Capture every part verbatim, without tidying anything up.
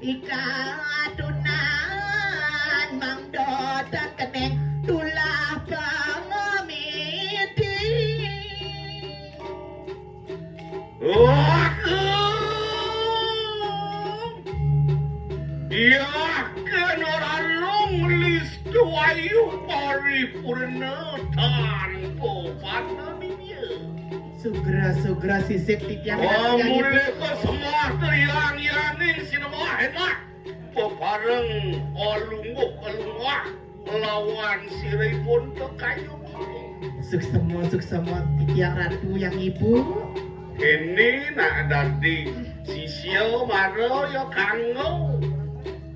Katunan mangdo tan keneng tulah pamamiti. Wah, iya kena ralung listu ayu paripurna tanpa panamimia. Sugra-sugra sisip titiang. Oh, mulih ka semah triang yaning sinema enak. Pepareng olungguh olungah lawan siripun kekayu. Suksema, suksema titiang ratu yang ibu. Ini nak dadi sisia mara ya kanggo.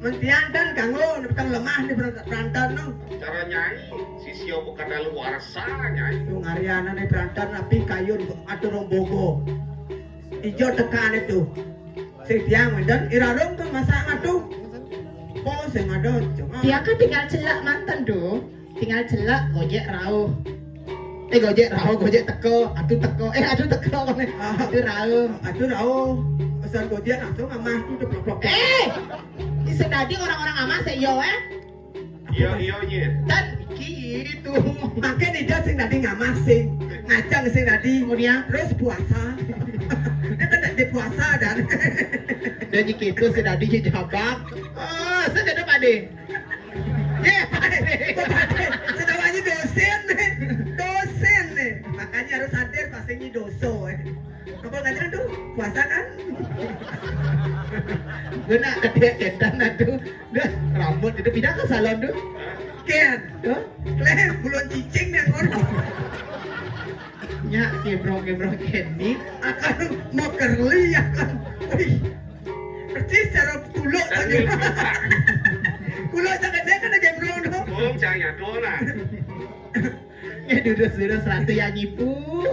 Mentian kan kanggo, nepetang lemah di perantan no. Cara nyai, sisia bukan dalu warsa nyai. Yung Ariana di perantan api kayun atur bogo. Ijo tekan itu. Sing tiang wénten irarung kan masak ngadu. Oh, sing ada cuma. Tiang kan tinggal celak manten tuh. Tinggal celak gojek rauh. Eh, gojek rauh, gojek teko, atu teko. Eh, atu teko kan. Ah. Atu rauh. Atu rauh. Pesan gojek langsung amah tuh deplok-plok. Eh! Bisa dadi orang-orang amah sih yo eh. Iya, iya, iya. Tan gitu. Makin ida sing dadi ngamah sing ngajang sing dadi. Kemudian terus puasa. Kan tak di puasa dan. Dan gitu sing dadi jabak. Oh, saya jadi pade. Ya, pade. Pade. Sedawanya dosen nih. Dosen nih. Makanya harus hadir pasti ini doso. Apa ngajaran tuh? Puasa kan? Gue nak kedek kedan aduh. Dah, rambut itu pindah ke salon tuh. Ken, tuh. Klem, bulan cicing yang ngorok. Nya, kebrong-kebrong Kenny. Akan mau curly ya kan. Wih. Persis cara kuluk tadi. Kuluk cakep dia kan kebrong tuh. Oh, jangan tuh lah. Ya durus-durus ratu yang ibu.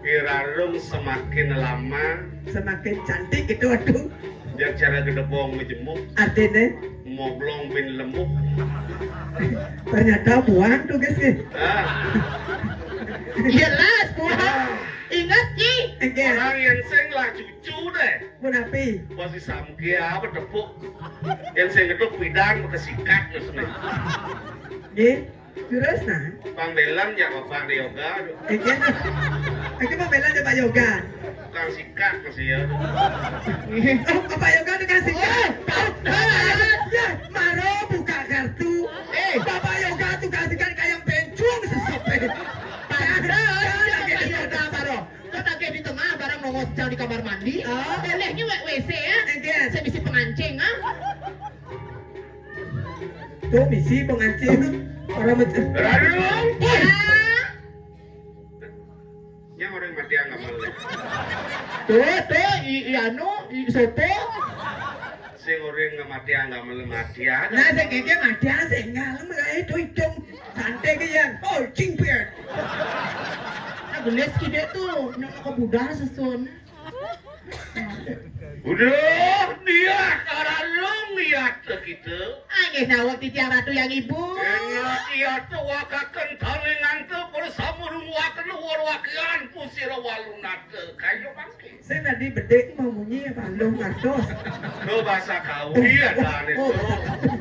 Irarung semakin lama semakin cantik gitu, aduh. Biar cara gedebong majemuk. Artinya? Moblong bin lembuk. Ternyata buang tuh guys nih. Ah. Jelas buang. Ah. Ingat Ki. Orang yang sing lah cucu deh. Menapi? Masih samkia apa tepuk. Yang sing geduk pidan kesikat terus nih. Nggih. Terus nah. Pambelan ya Bapak Yoga. Iki. Iki pambelan ya Pak Yoga. Tukang sikat masih ya. Oh, Bapak Yoga tukang sikat. Oh, ya, maro buka kartu. Eh, Bapak Yoga tukang sikat kayak pencung sesep. Padahal Bapak Yoga maro. Kok tak di tengah barang nongos di kamar mandi. Oh. Bolehnya W C ya. Saya bisa pengancing ah. Tuh misi pengancing orang macam. Rarung. Nya orang mati anggamal. Tuh, tuh, i, i anu, i sopo. Sing orang mati anggamal mati ada. Nah, saya keke mati sing ngalem itu hitung santai ke yang. Oh, cingpian. Nah, gelis kide tuh, nak ke budal sesun. Udah dia karalung lihat kita. Angin awak titiang ratu yang ibu. Enak iya tuh wakaken talingan tuh persamurung waken luar wakian pusir walunat tuh kayu mangkin. Saya tadi bedek mau munyi apa lu ngartos? Lo bahasa Kawi ada aneh. Oh, bahasa Kawi.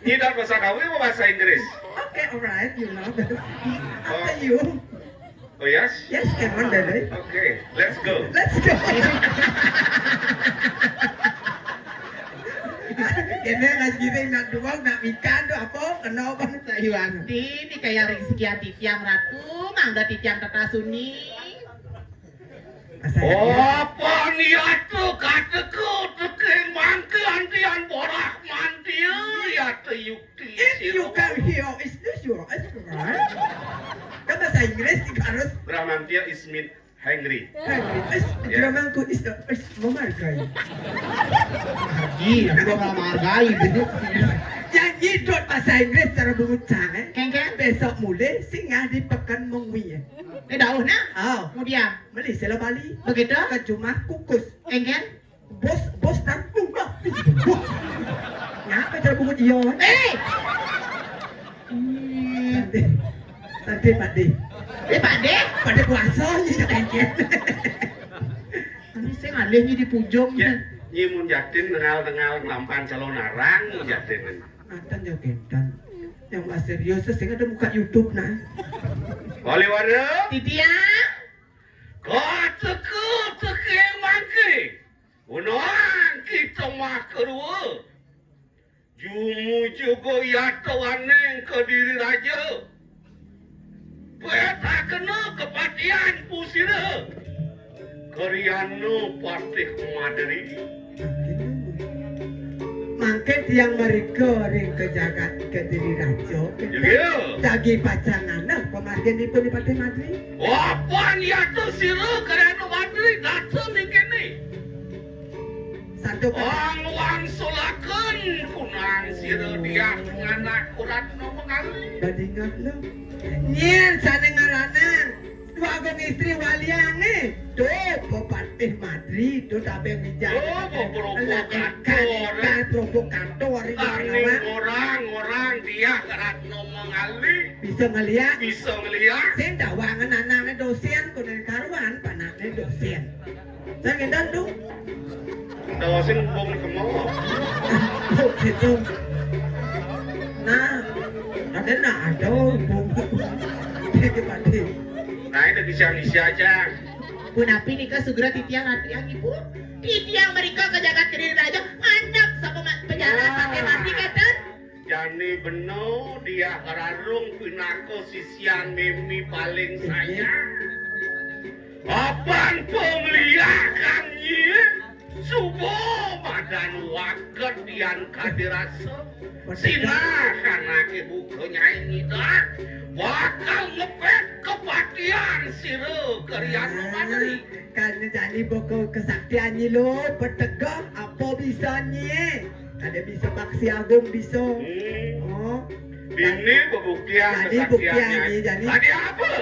Tidak bahasa Kawi mau bahasa Inggris. Oke, alright, you know. After you. Oh, yes? Yes, come on, baby. Okay, let's go. Let's go. Kene lagi kita nak duang, nak mikan tu apa? Kena apa? Sayuan. Ini kayak rezeki hati tiang ratu, mangga titiang tetasuni. Apa niat tu kataku teking mangke antian borah mantia ya teyuk. If you come here, is this your restaurant? Kan bahasa Inggris juga harus. Brahmantia is mean hungry. Hungry. Is, ya. Dramaku is, is menghargai. Iya, gua nggak menghargai, bener. Yang nyidot bahasa Inggris cara bungcang, eh. Kengkeng. Besok mulai singgah di Pekan Mengwi, eh. Eh, daun, nah. Oh. Kemudian. Beli sila Bali. Begitu. Ke rumah kukus. Kengkeng. Bos, bos dan tunggal. Bos. Ngapa cara bungut iya? Eh! Tadi, tadi Pak De. Eh, Pak De? Pak De puasa ni cakap. Habis Sing alih nyi di pujung. Ya, nyi mun jatin tengal-tengal lampan calon arang nyi jatin. Ngaten ya kenten. Yang serius sing ada buka YouTube nah. Boleh wara? Titiang. Kateka teke mangke. Unang kita mah kedua. Jumujuga yatwaning Kediri Raja. Petakena kepatian pusira. Karyana Patih Madri. Mangkin tiang mrika ring ka jagat Kediri Raja. Iya. Jagi pacang nganeh pamarginipun Patih Madri. Wapan yata sira Karyana Madri dateng ning kene. Santukan. Wang wangsulaken kunang sira diah nganak Ratna Mangali. Badinget lo. Nyen sane ngaranan Dwagung Istri Waliange. Duh, Bupati Madri, duh, tabe mijang. Oh, provokator. Provokator, ini. Aning orang-orang diah Ratna Mangali. Bisa ngeliat. Bisa ngeliat. Sing dawangan anakne dosen, kunen karuan, panakne dosen. Saya ngendan tuh. Tahu sing bong kemo. Oh, gitu. Nah, ada nah ada bong. Dia gimana? Nah, itu bisa-bisa aja. Punapi nika sugra titiang ati yang ibu. Titiang mereka ke jagat Kediri Raja, anak sama ma- penjara pakai mati keten. Jani bena diah rarung pinaka sisian mimi paling sayang. Apan pangliakan nyi suba madan waket dian kadirasa. Sinah anake buka nyai ngidak bakal ngepet kepatian sira Karyana Madri. Kan jani buka kesaktian nyi lo, petegeh apa bisa nyi. Ada bisa Baksi Agung bisa. Hmm. Oh. Ini pembuktian. Jadi kesaktiannya. Buktian nyi, jadi. Tadi apa?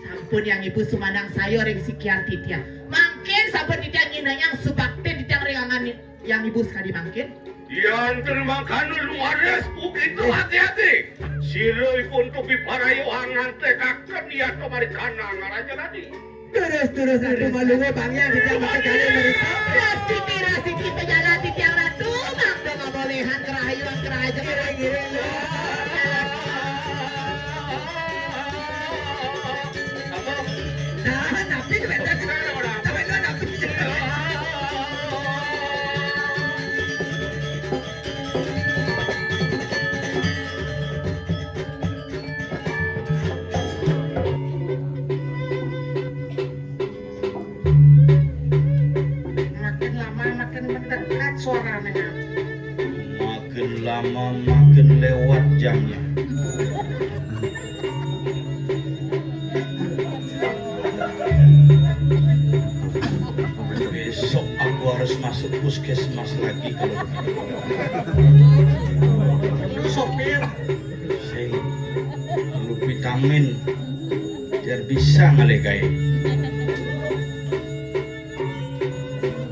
Sampun yang ibu sumandang saya ring sikian titiang. Mangkin sampun titiang nginayang subakti titiang ring angan yang ibu sekali mangkin. Yang terima kasih luar biasa begitu hati-hati. Sira ipun tupi parayo angan tekaken ya kemari kanang raja tadi. Terus-terus itu maluwe bangnya kita maka kali mereka. Rasiki, rasiki pejalan titiang ratu, mangda mabolehan kerahayuan kerajaan. Ngiring-ngiring. Nah, tapi bener. Tapi kan aku. Makin lama makin mendekat suaranya. Makin lama makin lewat jamnya. Besok aku harus masuk puskesmas lagi kalau begitu. Sopir. Sing perlu vitamin biar bisa ngalih gaé.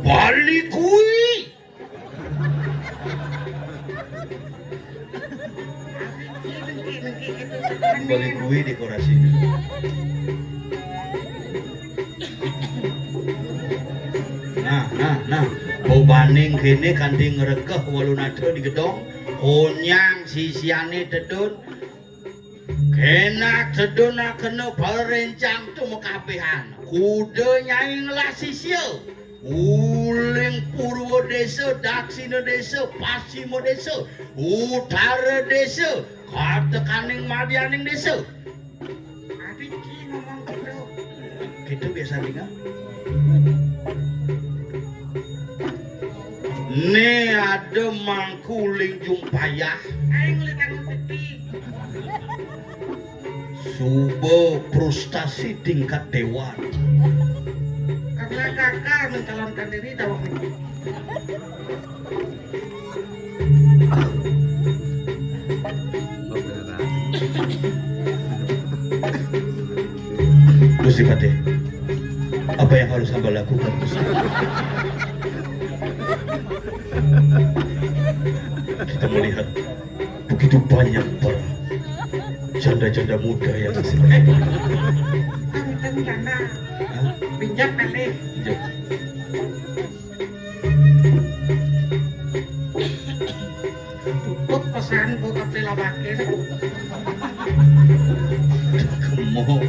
Bali kuwi. Bali kuwi dekorasi. Nah, nah, nah. Bebaning kene kanthi ngrekeh walunata di gedong. Konyang sisiane tedun. Kena teduna kena parencang tu mekapihan. Kuda nyai ngelah sisia. Uling purwa desa, daksina desa, pasima desa, utara desa, katekaning madyaning desa. Adi ki ngomong gitu. Gitu biasa dengar. Ne ada mangkuling jumpayah. Aing lihat aku putih. Suba frustasi tingkat dewan. Karena gagal mencalonkan diri, tahu. Gusti Patih, apa yang harus hamba lakukan, Gusti? Kita melihat begitu banyak para janda-janda muda yang masih berkembang. Pinjam kali. Pinjam. Kan gua keprilabakin. Gemuk.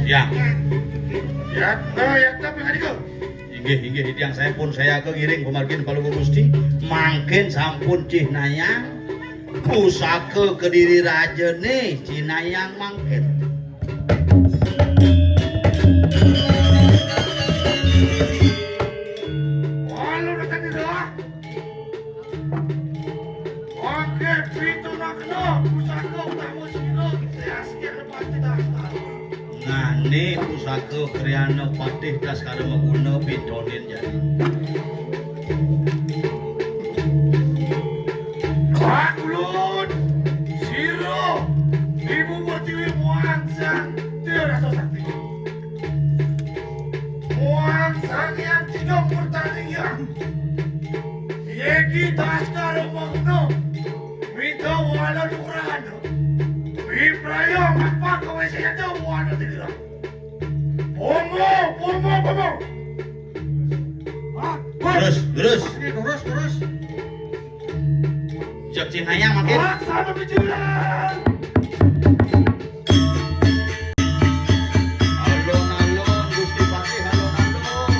Ya. Ya, eh, ya, tapi nggak dikau. Inggih, inggih, titiang sampun sayaka ngiring pamargin Palungguh Gusti. Mangkin sampun Cihnayang pusaka Kediri Raja nih, Cihnayang mangkin. Walau datang di doa. Oke, pitu nakno, pusaka utama sira, kreasi yang dapat kita. Ngane pusaka kriyana patih Daskara Maguna pintonin jani. Wah, ulun, sira, ibu pertiwi muang sang, tiada rasa sakti. Muang sang yang tidak bertanding yang. Yeki Daskara Maguna, minta wala nugrahan. Wipraya mapaka wesayata wala tigra. Pomo, pomo, pomo. Ah, terus, terus. Oke, terus, terus. Cek Cihnayang mangkin. Laksana pikiran. Alon-alon, Gusti Patih, alon-alon.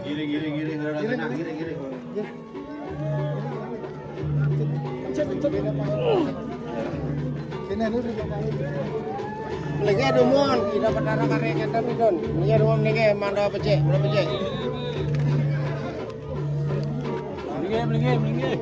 Giring, giring, giring, rada tengah, giring, giring. Melingkar dulu, Mon. Kita petara karya kita, Don. Melingkar dulu, melingkar. Manda becek, manda becek. Melingkar, melingkar, melingkar.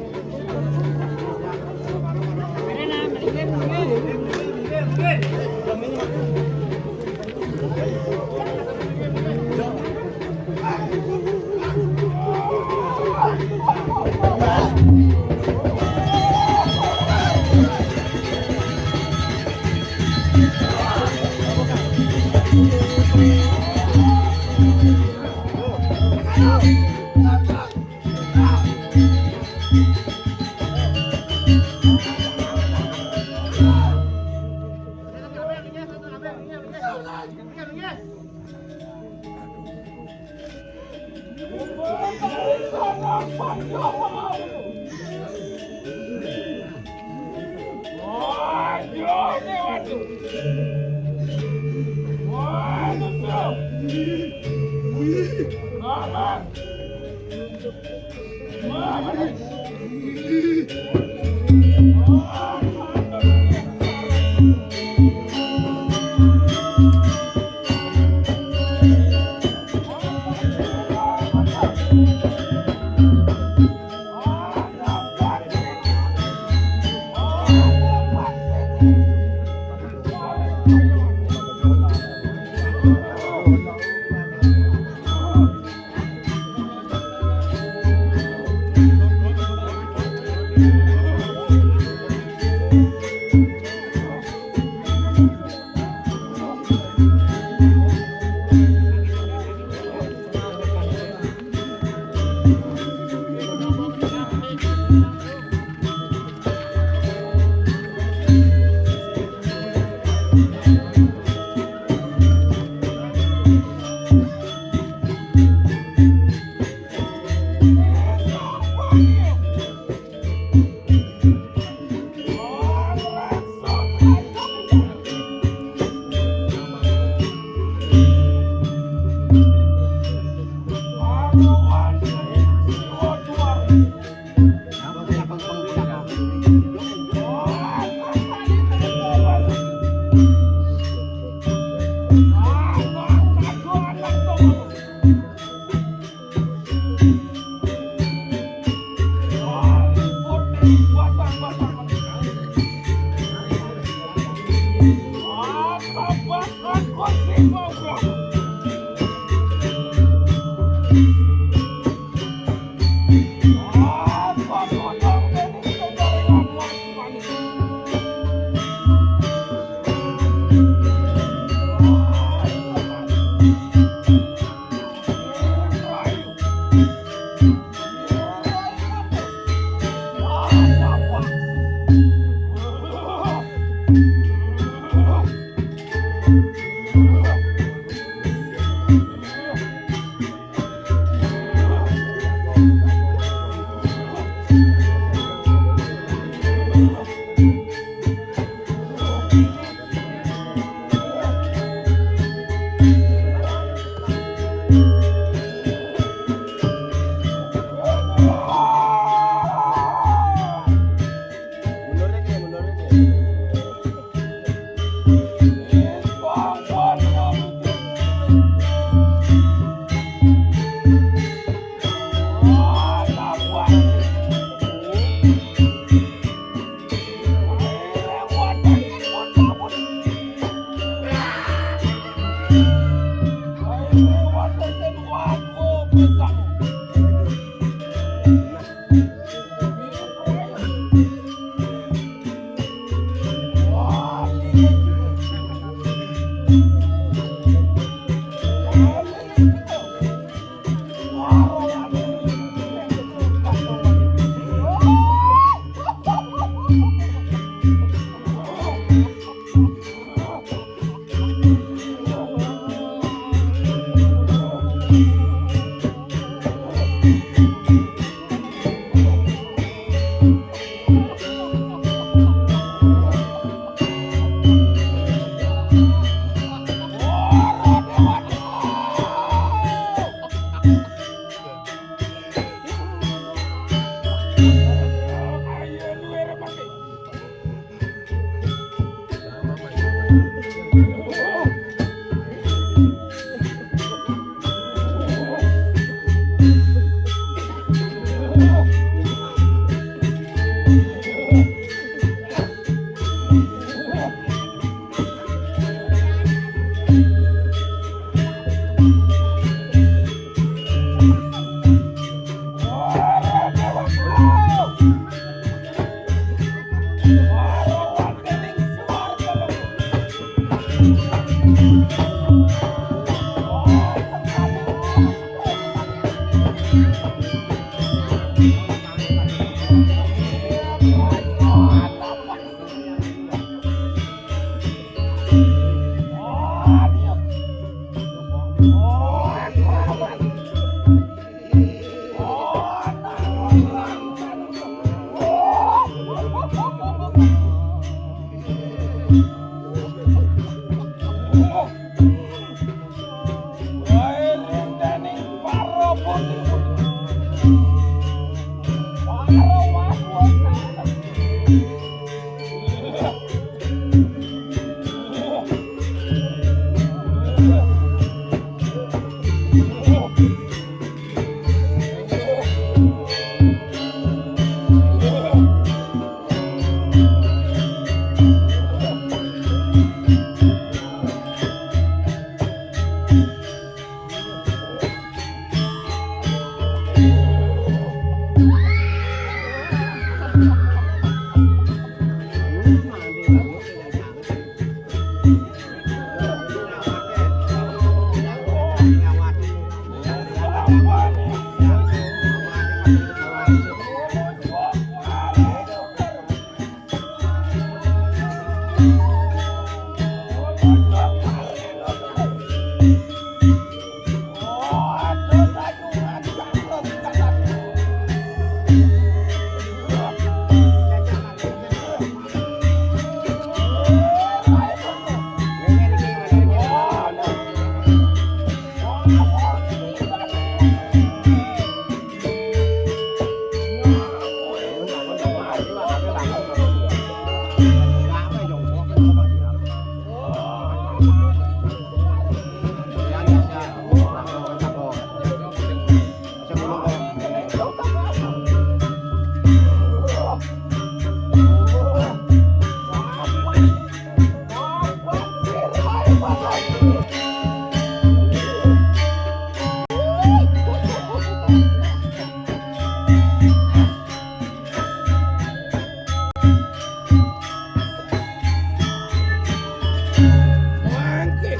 Mangke,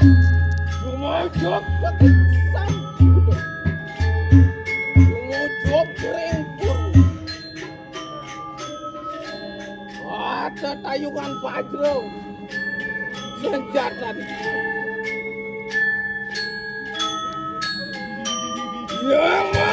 sumojok petik sambudo. Sumojok ring puru. Ada tayungan pajro. Senjata. Yang